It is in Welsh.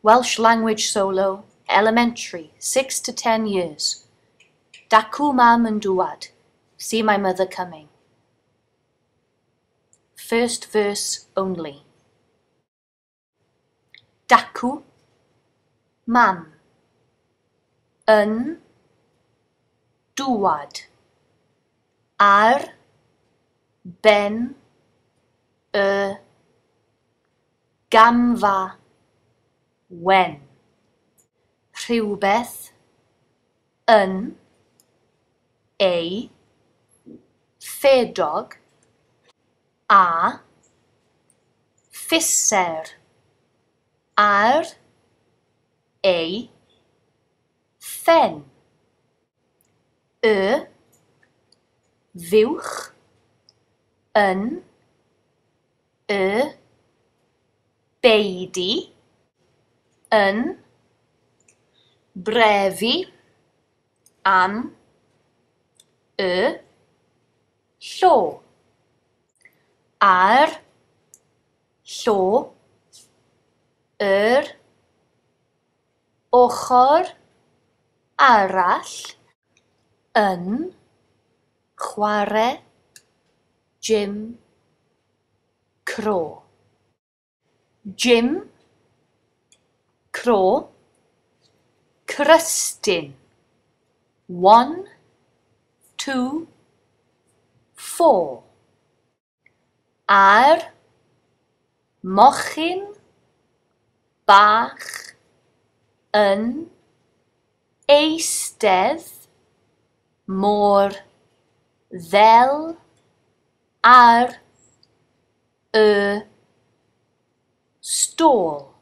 Welsh Language Solo, Elementary, 6 to 10 years. Dacw mam yn dŵad. See my mother coming. First verse only. Dacw, mam, yn, dŵad, ar, ben, y, gamfa, wen. Rhywbeth, yn, ei, ffedog, a, ffiser, ar, ei, phen. Y, fuwch, yn, y, beudy, yn, brefu, am, y, llo. Ar, llo, yr, ochr, arall, yn, chwarae, Jim, Crow. Jim, Crow, Crystyn. 1, 2, 4. Ar, mochyn, bach, yn, eistedd, mor, ddel, ar, y, stôl.